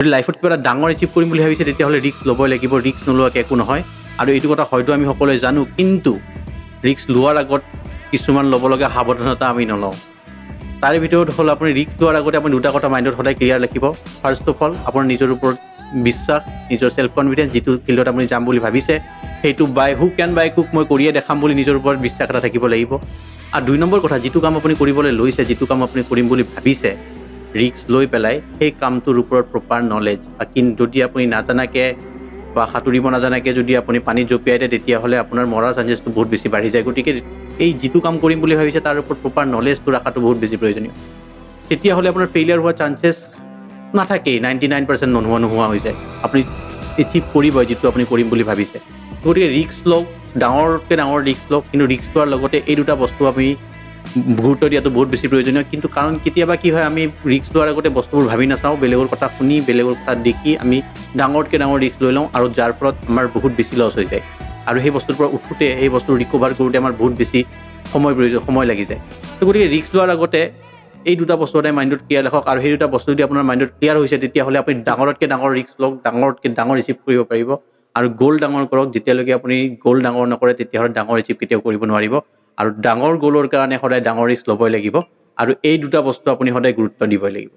যদি লাইফত কিবা এটা ডাঙৰ এচিভ কৰিম বুলি ভাবিছে, তেতিয়াহ'লে ৰিস্ক ল'বই লাগিব। ৰিস্ক নোলোৱাকৈ একো নহয়। আৰু এইটো কথা হয়তো আমি সকলোৱে জানো, কিন্তু ৰিস্ক লোৱাৰ আগত কিছুমান ল'ব লগা সাৱধানতা আমি নলওঁ। তাৰে ভিতৰত হ'ল, আপুনি ৰিস্ক লোৱাৰ আগতে আপুনি দুটা কথা মাইণ্ডত সদায় ক্লিয়াৰ ৰাখিব। ফাৰ্ষ্ট অফ অল, আপোনাৰ নিজৰ ওপৰত বিশ্বাস, নিজৰ চেল্ফ কনফিডেঞ্চ। যিটো ফিল্ডত আপুনি যাম বুলি ভাবিছে, সেইটো by hook and by crook মই কৰিয়ে দেখাম বুলি নিজৰ ওপৰত বিশ্বাস এটা থাকিব লাগিব। আৰু 2 নম্বৰ কথা, যিটো কাম আপুনি কৰিবলৈ লৈছে, যিটো কাম আপুনি কৰিম বুলি ভাবিছে ৰিস্ক লৈ পেলাই, সেই কামটোৰ ওপৰত প্ৰপাৰ নলেজ। বা কিন্তু যদি আপুনি নাজানাকৈ বা সাঁতুৰিব নাজানাকৈ যদি আপুনি পানীত জঁপিয়াই দিয়ে, তেতিয়াহ'লে আপোনাৰ মৰাৰ চান্সেছটো বহুত বেছি বাঢ়ি যায়। গতিকে এই যিটো কাম কৰিম বুলি ভাবিছে, তাৰ ওপৰত প্ৰপাৰ নলেজটো ৰখাটো বহুত বেছি প্ৰয়োজনীয়। তেতিয়াহ'লে আপোনাৰ ফেইলিয়াৰ হোৱাৰ চান্সেছ নাথাকেই, 99% নোহোৱা নোহোৱা হৈ যায়। আপুনি এচিভ কৰিবই যিটো আপুনি কৰিম বুলি ভাবিছে। গতিকে ৰিস্ক লওক, ডাঙৰতকৈ ডাঙৰ ৰিস্ক লওক, কিন্তু ৰিস্ক লোৱাৰ লগতে এই দুটা বস্তু আমি গুৰুত্ব দিয়াটো বহুত বেছি প্ৰয়োজনীয়। কিন্তু কাৰণ কেতিয়াবা কি হয়, আমি ৰিস্ক লোৱাৰ আগতে বস্তুবোৰ ভাবি নাচাওঁ। বেলেগৰ কথা শুনি, বেলেগৰ কথা দেখি আমি ডাঙৰতকৈ ডাঙৰ ৰিস্ক লৈ লওঁ আৰু যাৰ ফলত আমাৰ বহুত বেছি লছ হৈ যায়। আৰু সেই বস্তুৰ পৰা উঠোঁতে, সেই বস্তু ৰিকভাৰ কৰোঁতে আমাৰ বহুত বেছি সময় প্ৰয়োজন, সময় লাগি যায়। তো গতিকে ৰিস্ক লোৱাৰ আগতে এই দুটা বস্তু সদায় মাইণ্ডত ক্লিয়াৰ ৰাখক। আৰু সেই দুটা বস্তু যদি আপোনাৰ মাইণ্ডত ক্লিয়াৰ হৈছে, তেতিয়াহ'লে আপুনি ডাঙৰতকৈ ডাঙৰ ৰিস্ক লওক, ডাঙৰতকৈ ডাঙৰ এচিভ কৰিব পাৰিব। আৰু গ'ল ডাঙৰ কৰক। যেতিয়ালৈকে আপুনি গ'ল ডাঙৰ নকৰে, তেতিয়াহ'লে ডাঙৰ এচিভ কেতিয়াও কৰিব নোৱাৰিব। আৰু ডাঙৰ গ'লৰ কাৰণে সদায় ডাঙৰ ৰিস্ক ল'বই লাগিব আৰু এই দুটা বস্তু আপুনি সদায় গুৰুত্ব দিবই লাগিব।